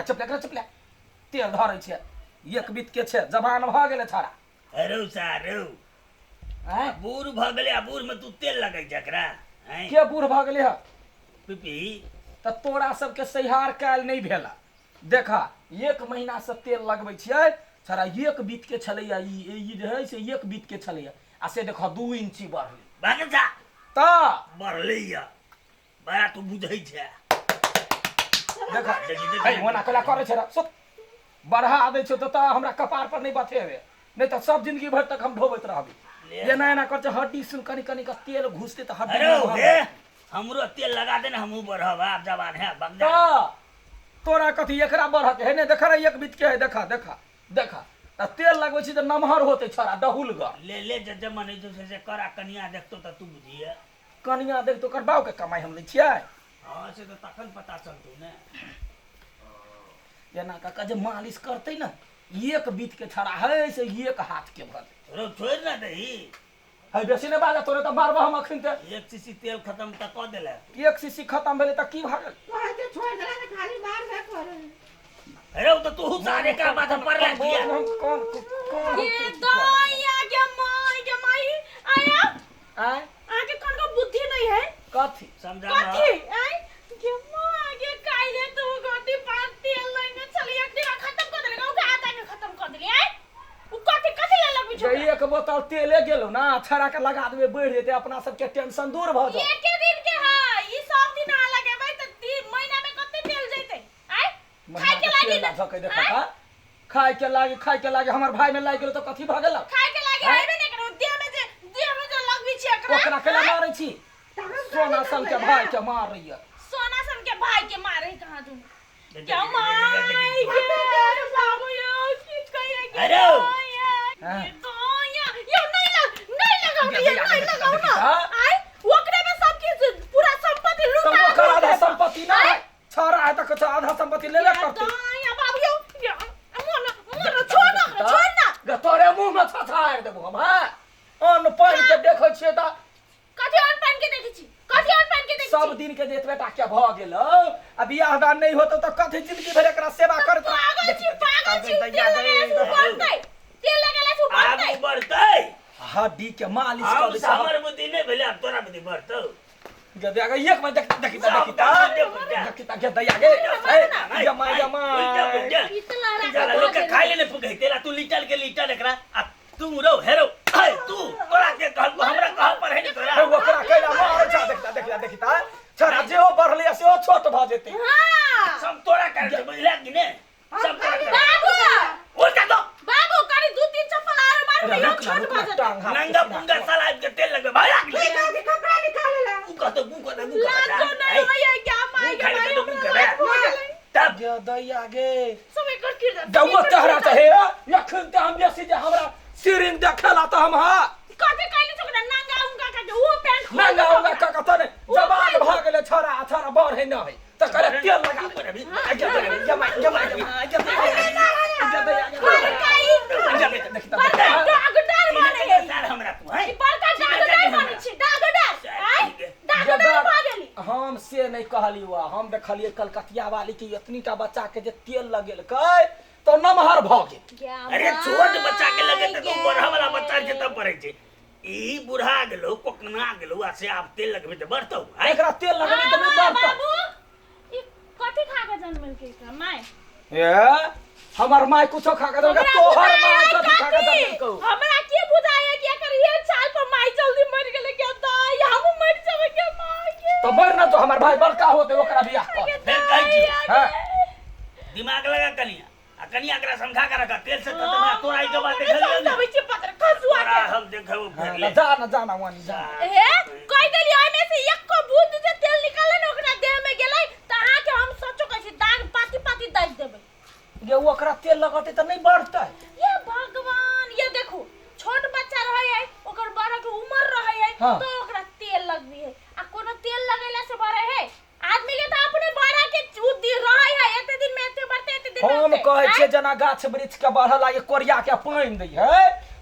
चपले एकरा चपले तेल धरै छै एक बीत के छै जवान भऽ गेलै छड़ा रौ सा रौ आँय बूढ़ भऽ गेलै आ बूढ़ में तू तेल लगै छै एकरा आँय के बूढ़ भऽ गेलै हँ पिपी तऽ तोरा सबके सहिहार कयल नहि भेला देखा एक महीना से तेल लगबै छियै छड़ा एक बीत के छलैया ई ई जे है से एक बीत के छलैया आ से देखा 2 इंची बढ़लै। भाग जा। तऽ बढ़लै या बड़ा तू बुझै छै। देखा। देखी। है। देखी। ओना कला करै छै रे, सुत बढ़ा दै छौ तऽ हमरा कपार पर नहि बथेबे, नहि तऽ सब जिंदगी भरि तक हम ढोबैत रहबै। एना एना कर छै हड्डी सुन, कनि कनि के तेल घुसतै तऽ हड्डी अरे नमहर हे हेतै। हमरो तेल लगा दे ने, हमहूँ बढ़ब, आब जवान है बग जा। तऽ तोरा कथी एकरा बढ़त है? नहि देखा रे, एक बीत के है, देखा देखा देखा। तऽ तेल लगबै छी तऽ नमहर होतै छड़ा डहुलगर। ले ले, जे जे मन होइ छौ से कर आ कनिया देखतौ तऽ तू बुझिए। कनिया देख, ओकर बाप के कमाइ हम लै छियै? हँ, से तऽ तखन पता चलतौ ने। एना कऽ कऽ जे मालिश करतै ने, एक बीत के छड़ा है से एक हाथ के भर। रौ, छोड़ि ने दही। है, बेसी नहि बाजऽ, तोरे तऽ मारबह हम अखन तऽ। एक शीशी तेल खतम तऽ कऽ देलक। एक शीशी खतम भेलै तऽ की भऽ गेल? कहै छै छोड़ि देला तऽ खाली मारबे करे। रौ, तऽ तू सारे का माथा पड़ला किया? हम कोन कोन? ये दैया के माय के माई आया। आय। अहाँके कोन को बुद्धि नहीं है? कथी? समझा। कथी आय के माँ के काइले तू गोटी पान तेल लइने छली, एक दिन खत्म कर देले, ओकरा आधा के खत्म कर देली। आय उ कथी कथी ले लगबी जे छौ? एक बोतल तेले गेलो ना, छड़ा के लगा देबै, बढ़ि जेतै, अपना सबके टेंशन दूर भऽ जाए। एके दिन के है ई, सब दिन अहाँ लगेबै तऽ 3 महीना में कते तेल जैतै? आय खाय के लागी तेल ने? झकै देखा, खाय के लागी, खाय के लागी। हमर भाई में लागि गेलो तऽ कथी भऽ गेल? खाय के लागी आँय? आइबे नहि करू, देह में जे लगबी छी एकरा। ओकरा केना मारै छी? तऽ हम सोना कथी सन के करबै? भाई के मारैया। सोना सन के भाई के मारे कहाँ तुम क्या माय के बाबू यो की कहिए के? अरे! हाँ। ये तो या यो नहीं लग, नहीं लगाओ ना, ये नहीं लगाओ ना। हाँ? आय ओकरे में सब किछ पूरा संपत्ति तऽ लुटा ओकर आधा देब। संपत्ति ना है, छड़ा है तऽ आधा संपत्ति ले ले ये करतै। तो या बाबू यो या मोन मोन छोड़ ना, छोड़ ना। गे, तोरे मुंह में छछारि देबो हम। हाँ, अन्न पानि के देखै छियै तऽ कथी अन्न पानि के देखै छी? कथी अन्न पानि के देखै सब छी? दिन के जे एतबे टा के भऽ गेल आ बियाह दान नहि होतौ तऽ कथी जिंदगी भरि एकरा सेवा करैत रह? पागल छी, पागल छी। तेल लगेला से बढ़तै? तेल लगेला से बढ़तै? आगू बढ़तै। हड्डी के मालिश हम कर दै छै। हमर बुद्धि नहि भेलै, आब तोरा बुद्धि बढ़तौ। गे गे, एक मिनट, देख देखी तऽ, देखी सब तऽ, काम देखी तऽ। गे दैया गे, ए गे my, गे my. इतना साला लोग के खाइ ले ने फुकै तेला, तू लीटल के लीटल एकरा आ तू रौ हेरो ए तू तोरा के कहल, हमरा कहल पर है ने तोरा। हे, ओकरा कैला मारै छ? देखता देखता देखता, छड़ा जेहो बढ़लै सेहो छोट भऽ जेतै। हां। सब तोरा कर छै, बुझला कि ने? सब तोरा कर। बाबू। उल्टा दो। बाबू, कनी दू तीन चप्पल आरो मारबै, अरे यो रुक ना, छोट रुक भऽ ना, जेतै। टांग हाथ नंगा के पुंगा साला आबि के तेल लगबे भाई। की कहै कपड़ा निकाले ला? ऊ कहतो गू कहतो गू लाजो कहतो। नहीं होइए क्या माय के खाइ माय? ले तो गू हमरा करे। लाज भऽ गेलै। तब गे दैया गे। सब एकर किरदार। जौआ तहरा तऽ हे, एखन तऽ हम बेसी जे हमरा सिरिंग देखेला तऽ हम हाँ कथी कहली छोकरा नंगा उंगा का ओ पैंट खोल नंगा देलक। उंगा कऽ कऽ तऽ जवान भऽ गेलै छड़ा, छड़ा बढ़े न है तऽ करे तेल लगा दे। गे दैया गे my, गे my, गे my, गे दैया गे, दैया गे। बड़का ई देखी तऽ। बड़का डागडर बनै है। सार हमरा तू है ई बड़का डागडर बनै छै, डागडर। आय डागडर भऽ गेली। हम से नहि कहली वा, हम देखलियै कलकतिया वाली के एतनी टा बच्चा के जे तेल लगेलकै तऽ नमहर भऽ गेल। अरे, छोट बच्चा के लगे तऽ बूढ़ा वाला बच्चा के तब पड़ै छै। ई बूढ़ा गेलो, कोकना गेलो आ से आब तेल लगबे तऽ बढ़तौ आय? एकरा तेल लगेबै तऽ नहि बढ़तै। बाबू, ई कथी खा के जन्मल के एकरा माय? ए, हमर माय कुछो खा के हमरा तोहर बुझाइ माय है कथी खा के कथी? जन्मलकौ? हमरा की बुझाइ है कि एकर ये चाल पर माय जल्दी मर गेलै के दाई, हमहूँ मर जेबै के माय के। तऽ मर न जो, हमर भाई बड़का होते, ओकरा बियाह कर। फेर कहै छी। हाँ। दिमाग लगा कनिया आ कनिया एकरा समझा के रखा, तेल से खत्म है तोरा। ई के बात देखलियौ ने? समझाबै छी पत्र खसुआ तोरा के। हम देखबो हाँ, फेर ले। जा ना, जा ना वानी, जा। हे, कहि देलियै, ओहिमे से एको बूंद जे तेल निकललै ने ओकरा देह में गेलै तऽ अहाँके हम सचो कहै छी, दाग पाती पाती दागि देबै। गे, ओकरा तेल लगतै तऽ नहि बढ़तै? ये भगवान, ये देखू, छोट बच्चा रहै है, ओकर बड़े के उम्र रहै है। तो ओकरा तेल लगबी है आ कोनो तेल लगेला से बढ़े है? आदमी के तऽ अपने बड़ा के बुद्धि रहै है, एते दिन में एते बढ़ते, एते दिन में हम ओते। कहै छियै आँय? जेना गाछ वृक्ष के बढ़ऽ लागे कोरिया के पानि दै है,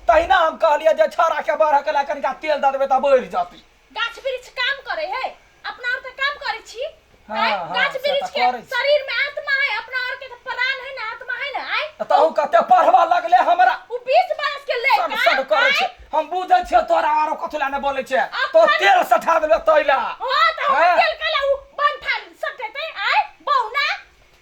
तहिना हम कहलियै जे छड़ा के बढ़ऽ के लेल कनिका तेल दऽ देबै तऽ बढ़ि जेतै। गाछ वृक्ष काम करे है? अपना और तऽ काम करे छी। हाँ, आँय? हाँ, गाछ से तऽ वृक्ष के करै छी। शरीर में आत्मा है, अपना और के तऽ प्राण कते पढ़बा लगले हमरा। उ 20 बरस के सब लड़का सब करै छै। हम बुझै छियै तोरा, आरो कथु ला नै बोलै छै। तो अखन- तेल सठा देबै तैला। हां, त हम हैं? तेल कला उ बंठा सटेतै आय बौना।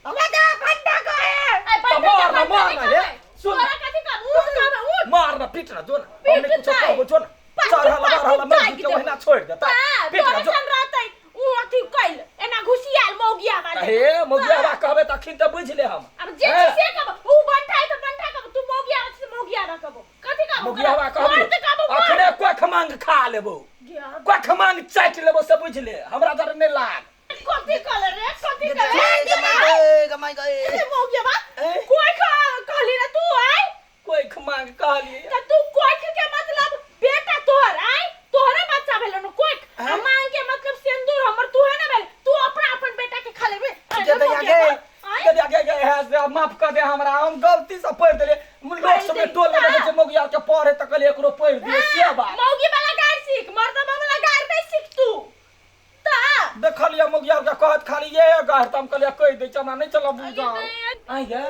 हमरा दा भंडा कहे। आय तऽ बंठा मार ना, मार ना रे। सुन। तोरा कथि कहब? उठ कहब, उठ। मार ना, पीट ना, जो ना। हम पीट नहीं कुछो देतै। कहबो, जो ना। पाँच चढ़ल पाँच बढ़ल दागि मौगी के देबै। ओहिना छोड़ि देतै। हां, पीट ना, तोरे जो। सन रहतै उ अथी कैल एना घुसियाल मौगिया वाले। हे मौगियावा कहबै तऽ अखन तऽ बुझि ले हम। अब जे हैं? छै से कहब। उ बंठा है तऽ बंठा कहब, तू मौगिया छै मौगिया ना कहबो। कथी कहबो? मौगियावा कहबी। मर्द कहबो, मर्द। अखने कोख मांग खा लेबो, कोख मांग चाटि लेबो से बुझि ले। हमरा जर नहि लाग। कथी कहले रे? कथी कहले? गमाई गए। ए मौगियावा, ए? कोई कहली रे तू आय? कोख मांग कहलियै। त तू कोख के मतलब बेटा तोहर आय, तोहरे बच्चा भेलो न कोख। आ मांग के मतलब सिंदूर हमर तू है ना भेल। तू अपना अपन बेटा के खा लेबे? गे दैया गे, गे दैया गे, गे हे से माफ कर दे हमरा, हम गलती से पढ़ि देलियै। लोक सब टोल में देखै छै मौगिया के पढ़े तऽ कहलियै एकरो पढ़ि दियै से बात। मौगी वाला गार सीख, मर्दबा वाला गार नहीं सीख तू ता। देखलियै मौगिया के कहत खाली ये गार, तऽ हम कहलियै कहि दै छै, हमरा नहि चलब बुझल। आँय गे,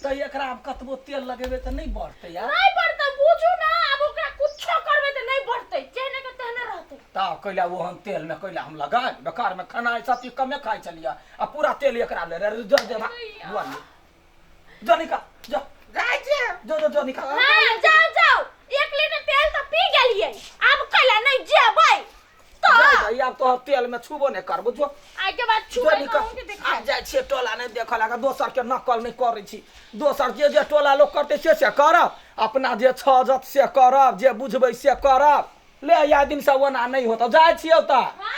तऽ एकरा आब कतबो तेल लगेबै तऽ नहि बढ़तै यार? नहीं बढ़तै, बुझू ना। आब ओकरा कुछो करबै तऽ नहीं बढ़तै, जेहने के तेहने रहतै। तऽ कैला ओहन तेल में कैला हम लगाय? बेकार में खेनाइ सब चीज कमे खाइ छलियै आ पूरा तेल एकरा ले रे। जो जो बुआ ले, जो निकाल, जो। जाइ छै। जो जो जो निकाल। हाँ, जाओ जाओ। 1 लीटर तेल तऽ पी गेलियै, आब कैला नहीं जेबै तऽ? जा जा, आब तोहर तेल में छुबो नहि करबो, जो। आइ के बाद जो छुबै निकाल। कहूँ के देखा। आब जाइ छियै टोला नहि देखऽ लागे, दोसर के नकल नहि करै छी। दोसर जे जे टोला लोक करतै से से करब, अपना जे छजत से करब, जे बुझबै से करब। ले, या दिनसँ ओना नहि होतौ। जाइ छियौ तऽ। हाँ।